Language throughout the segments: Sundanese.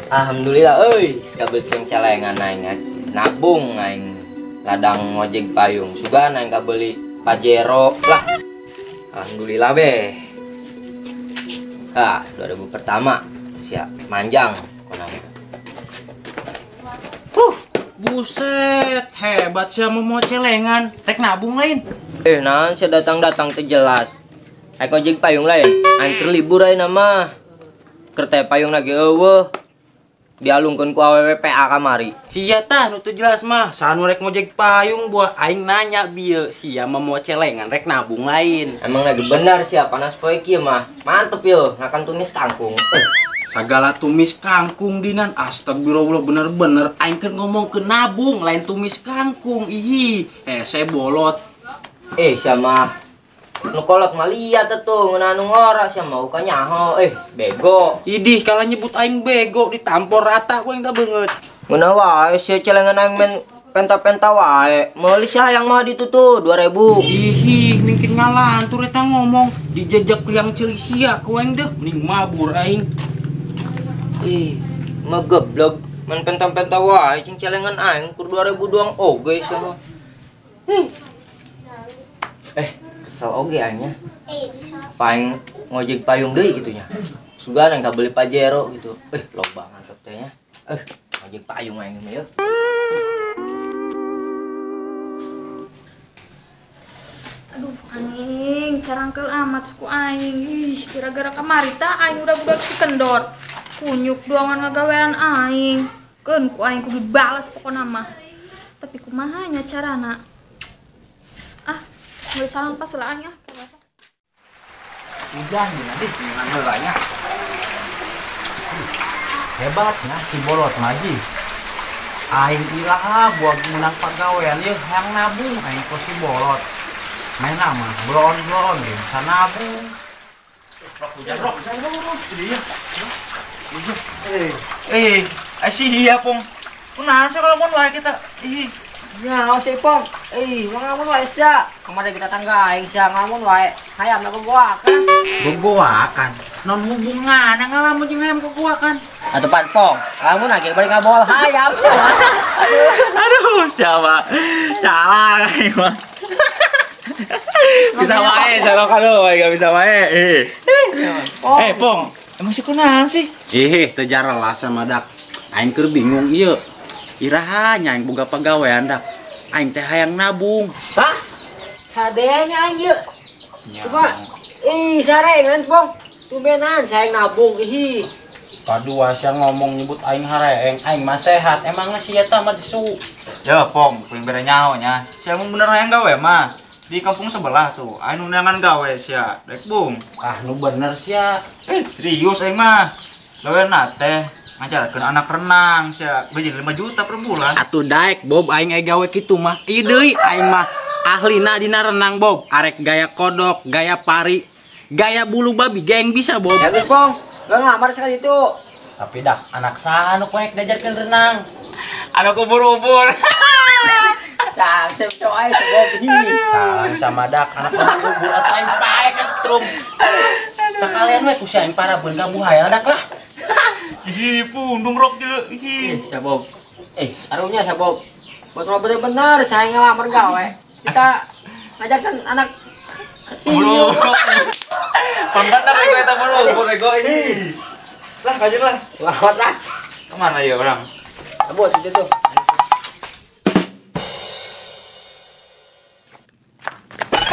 Alhamdulillah euy, sakabel celengan aing nabung aing ladang ngojek payung. Sugan aing kabeli Pajero lah. Alhamdulillah beh. Ah, 2000 pertama siap manjang konang. Buset, hebat sia mau celengan, rek nabung lain. Naon sia datang-datang teu jelas. Aing ngojek payung lain, aing keur libur ayeuna mah. Keur teh payung lagi eueuh. Dialungkeun ku awewe PA kamari. Sia tah nu teu jelas mah, saha nu rek ngojek payung buah aing nanya bieu, sia mah mau celengan rek nabung lain. Emang lagi benar sia panas poe kieu mah. Mantep yo, ngakan tumis kangkung. Sagala tumis kangkung dinan, astagfirullah bener-bener aing keur ngomong ke nabung lain tumis kangkung. Ih, hese bolot. Sia mah nu kolot mah liat atuh ngeunah nu ngora sia mah uka nyaho. Bego. Idih kalau nyebut aing bego ditampor rata ku aing tah beungeut. Ngeunah wae sia celengan aing men penta-penta wae. Meuli sia hayang mah ditu tuh 2000. Ih, mungkin ngalantur eta ngomong dijejek liang ceuli sia ku aing deh mending mabur aing. Ih, mah geblog men penta-penta wae cing celengan aing kur 2000 doang oge sia mah. Kesel oge aingnya. Paing ngojek payung deui gitu nya. Sugan aing kabeli Pajero gitu. Loba mantep teh nya. Ngojek payung aing mah yeuh. Aduh, aing carangkel amat suku aing. Ih, gara-gara kamari tah aing udah budak si kendor. Kunyuk doangan magawean aing. Keun ku aing kudu dibalas pokona mah. Tapi kumaha nya carana? Ah, boleh salam pas lah aing ah. Udah nih nanti dengan heulanya. Hebatnya si bolot lagi. Aing iraha buat menang pagawean ieu hayang nabung aing ku si bolot. Main mah blon-blon bisa nabung. Rok hujan rok. Iya. Sia pong. Kunaon sih kalau mun wae kita? Ih. Nyaho si Pong. Ngelamun wae sia. Kemarin kita tangga aing sia ngelamun wae. Hayam na gogoakan. Gogoakan. Non hubungan ngalamun jeung hayam gogoakan. Atuh pan Pong, lamun lagi bari ngabol hayam sia. Aduh, siapa? Salah aing mah. Bisa wae sarok aduh, gak bisa wae. Pong, emang si kunaon sih? Ih, teu jarelas sama dak. Aing keur bingung ieu. Iraha nya aing boga pagawean dak. Aing teh hayang nabung. Hah? Sadenya aing ieu. Coba. Ih, sarengan, Pong. Tumbenan saya nabung ih. Kadua sia ngomong nyebut aing hareeng, aing mah sehat. Emangnya sia tah mah disu. Ya, Pong, paling bere nyaho nya. Sia mun bener hayang gawe mah di kampung sebelah tuh. Aing undangan gawe sia. Rek bung. Ah, nu bener sia. Serius aing mah. Gawe na teh ngajarkeun anak renang sia gaji 5 juta per bulan. Atuh daek Bob aing gawe kitu mah. Ieu deui aing mah ahlina dina renang Bob. Arek gaya kodok, gaya pari, gaya bulu babi geng bisa Bob. Ya geus Pong, gak ngelamar sekali itu. Tapi dah anak saha nu poek diajarkeun renang? Anak ubur-ubur. Cang, sep ae Bob hi. Cang sama dak anak ubur-ubur atuh aing paek strum. Sekalian we ku sia aing parabeun ka buhaya dak lah. Ih, pundung rok dulu. Ih, Bob. Arunya Bob. Buat bener-bener saya ngelamar gawe. Kita ngajarkan anak bulu. Pembenar ego eta bulu, bulu ego ini. Lah, kajeun lah. Lawat lah. Kemana ya orang? Cabut itu tuh.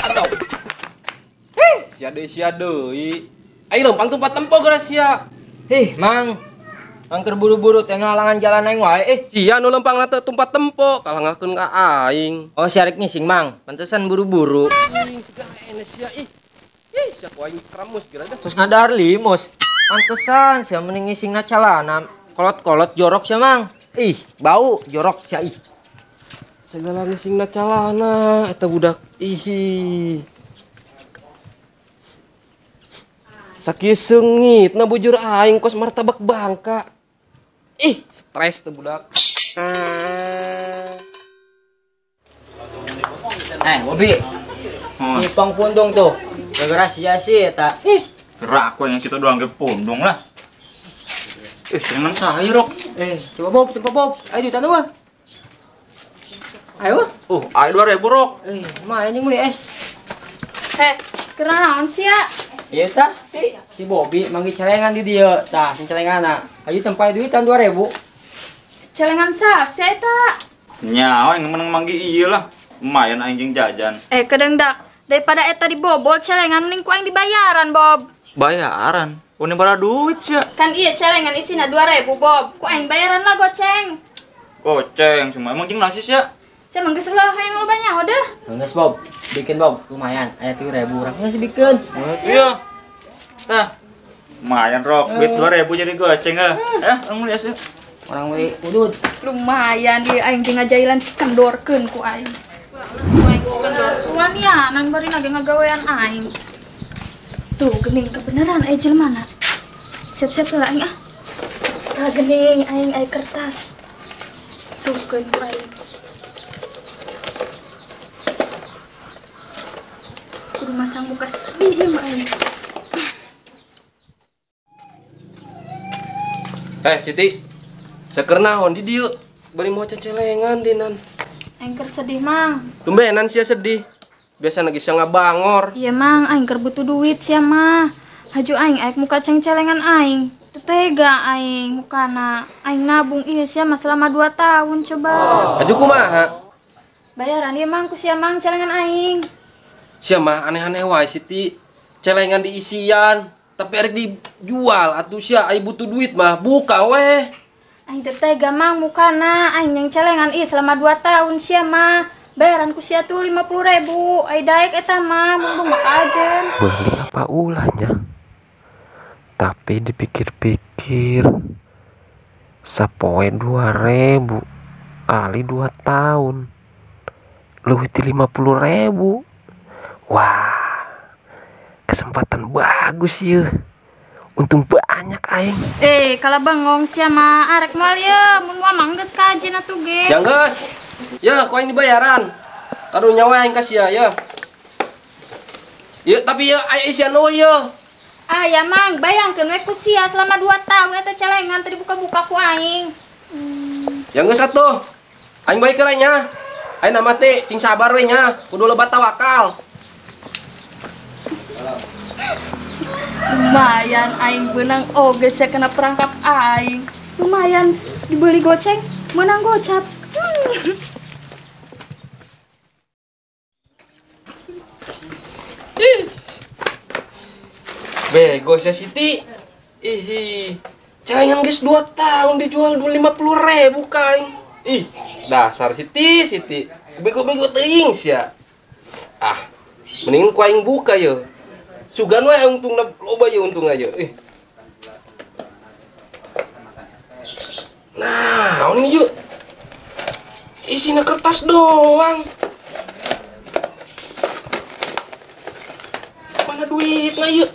Atau. Sia deui. Aing lempang tempat tempo geura sia. Hih, Mang. Angker buru-buru teh ngalangan jalan aing wae. Sia nu lempang teh tumpat tempo kalangakeun ka aing. Oh, sia rek ngising, Mang. Pantesan buru-buru. Ih, segala enes sia ih. Ih, sia ku aing kremus geura dah. Terus ngadar limos. Pantesan sia mending ngisingna calana. Kolot-kolot jorok sia, Mang. Ih, bau jorok sia ih. Segala ngisingna calana eta budak ih. Sakieu seungit na bujur aing kos martabak bangka. Ih, stres teh budak. Bobi. Si Pong Pundung tuh. Gara-gara sia sih eta. Ih, gerak aku yang kita doang ge pundung lah. Jangan sahi rok. Coba Bob, coba Bob. Ayo duitan eueuh. Ayo. Ayo 2000 rok. Lumayan jeung meuli es. Keur naon sia? Ieu tah, si Bobby manggih celengan di dieu. Tah, sing celenganna. Ayo tempai duitan 2000. Celengan sa sia eta? Nya, aing menang manggih ieu lah. Lumayan aing jeung jajan. Kedengdak. Daripada eta dibobol celengan mending ku aing dibayaran, Bob. Bayaran? Ini bara duit sia. Kan iya celengan isina 2000, Bob. Ku aing bayaran lah goceng. Goceng cuma emang jeung nasi sia. Sia mah geus ulah hayang loba nyaho deh. Geus Bob, bikin Bob, lumayan. Aya 3000 urang geus bikin. Iya. Tah. Lumayan rok, duit 2000 jadi goceng ah. Orang meuli es. Orang meuli udud. Lumayan ieu aing jeung ngajailan si kendorkeun ku aing. Ku aing si kendor. Tuan ya, nang bari nage ngagawean aing. Tuh gening kebenaran aya jelema na. Siap-siap lah aing ah. Tah gening aing aya kertas. Sukeun ku aing. Kudu masang muka sedih ieu mah aing. Siti. Saker naon di dieu? Bari mau cecelengan dinan. Aing keur sedih, Mang. Tumbenan sia sedih. Biasa lagi sia ngabangor. Iya, Mang, aing keur butuh duit sia mah. Haju aing aek muka cengcelengan aing. Teu tega aing mukana. Aing nabung ieu sia mah selama 2 tahun coba. Haju kumaha? Bayaran ieu Mang ku sia Mang celengan aing. Sia mah aneh-aneh wae Siti. Celengan diisian, tapi arek dijual atuh sia aing butuh duit mah buka weh. Aing teu tega Mang mukana. Aing yang celengan ieu selama 2 tahun sia mah. Bayaran ku sia tuh 50.000. Ai daek eta mah mun bumak ajen. Beli apa ulahnya? Tapi dipikir-pikir sapoe 2000 kali 2 tahun leuwih ti 50.000. Wah, kesempatan bagus yeuh. Untung banyak aing. Kalau bengong sia mah arek moal ieu, mun moal mah geus kajen atuh ge. Ya geus. Ya, ku aing dibayaran. Karunya we aing ka sia ya. Ya, tapi ya aya isian eueuh ieu. Ah ya Mang, bayangkeun we ku sia selama 2 tahun eta celengan teu dibuka-buka ku aing. Ya geus atuh. Aing bae heula nya. Aing mah teh sing sabar we nya, kudu lebat tawakal. Lumayan aing beunang oge sia kena perangkap aing. Lumayan dibeli goceng, menang gocap. Bego sia Siti. Ih, celengan geus 2 tahun dijual 50.000 ka aing. Ih, dasar Siti, Siti. Bego-bego teuing sia. Ah, mending ku aing buka ye. Sugan we untungna loba ye untungna ye. Ih. Nah, ini yuk. Isina kertas doang. Mana duitnya yuk?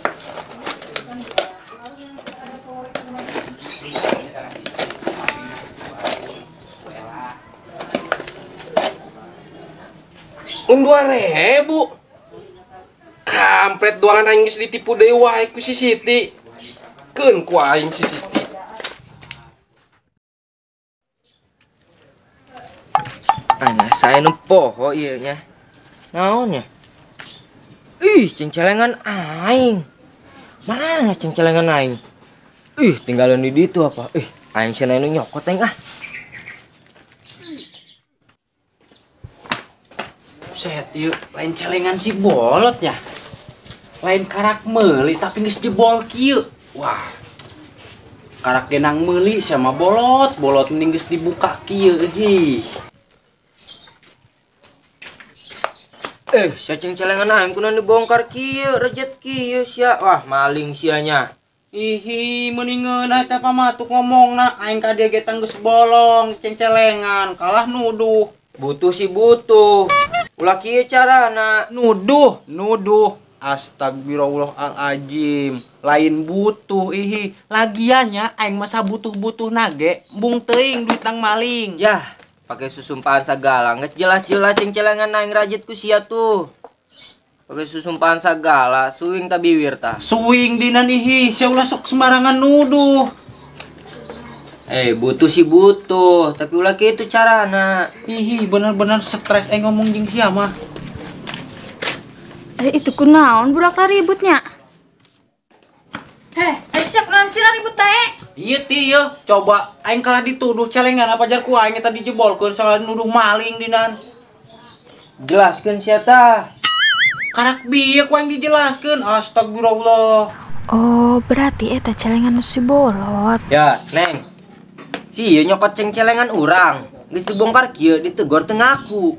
Un 2000. Kampret doangan aing geus ditipu deui wae ku si Siti. Keun ku aing si Siti. Aing saya nu poho ieu nya. Naon nya? Ih, cengcelengan aing. Mana cengcelengan aing? Ih, tinggalan di ditu apa? Ih, aing cenah nu nyokot aing ah. Buset, yuk, lain celengan si bolot ya. Lain karak meuli tapi geus jebol kieu. Wah. Karak genang meuli sama bolot, bolot mending geus dibuka kieu hih. Sia cengcelengan aing kunaon dibongkar kieu, rejet kieu sia. Wah, maling sianya. Ihi, mendingan eta pamatuk ngomongna aing ka dieu ge tang geus bolong cengcelengan, kalah nuduh. Butuh sih butuh. Ulah kieu carana. Nuduh, nuduh. Astagfirullahaladzim. Lain butuh ihi. Lagiannya aing masa butuh-butuh nage, bung teuing duit nang maling. Yah, pakai susumpahan sagala. Geus jelas-jelas cengcelengan aing rajit ku sia tuh. Pakai susumpahan sagala, suing ta biwir ta. Suing dinan ihi, sia ulah sok sembarangan nuduh. Butuh sih butuh, tapi ulah kitu carana. Ihi, bener-bener stres ngomong jeung sia mah. Itu kunaon budak ributnya? Siap naon sih ribut teh? Iya ti ya, coba aing kalah dituduh celengan apa jar ku aing eta dijebolkeun soal nuduh maling dinan. Jelaskeun sia tah. Karak bieu ku aing dijelaskeun, astagfirullah. Oh, berarti eta celengan nu si bolot. Ya, Neng. Si ieu nyokot cengcelengan urang. Geus dibongkar kieu ditegor teu ngaku.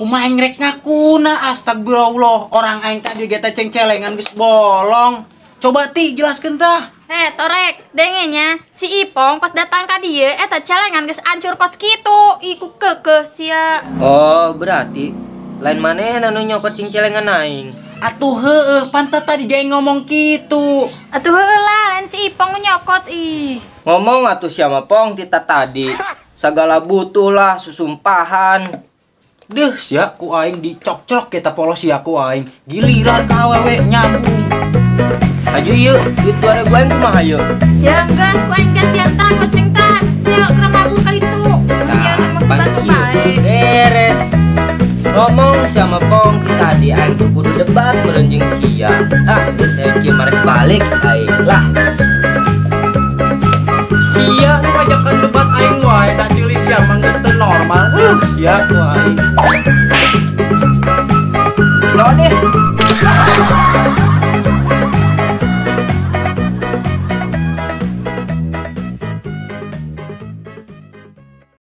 Kumaha aing rek ngakuna, astagfirullah. Orang aing ka dieu ge teh cengcelengan geus bolong. Coba ti jelaskeun tah. Torek, dengenya si Ipong pas datang ka dieu eta celengan geus ancur kos kitu. Ih, ku keukeuh sia. Oh, berarti lain manehna nu nyokot cengcelengan aing. Atuh heueuh, pantat tadi ge ngomong kitu. Atuh heueuh lah, lain si Ipong nu nyokot ih. Ngomong atuh sia mah Pong tita tadi. Sagala butuh lah susumpahan. Deuh sia ku aing dicokcrok kita polos sia ku aing. Giliran ka awewe nyambung. Aju ieu, duit 2000 aing kumaha ieu? Ya geus ku aing gantian tah goceng tah. Sia keur mabur ka ditu. Ya emosi batu bae. Beres. Ngomong sama Pong ti tadi aing tuh kudu debat meureun jeung sia. Ah, geus aing kieu marek balik aing lah. Sia nu ngajakan debat aing wae da ceuli sia mah geus teu normal. Sia ku aing.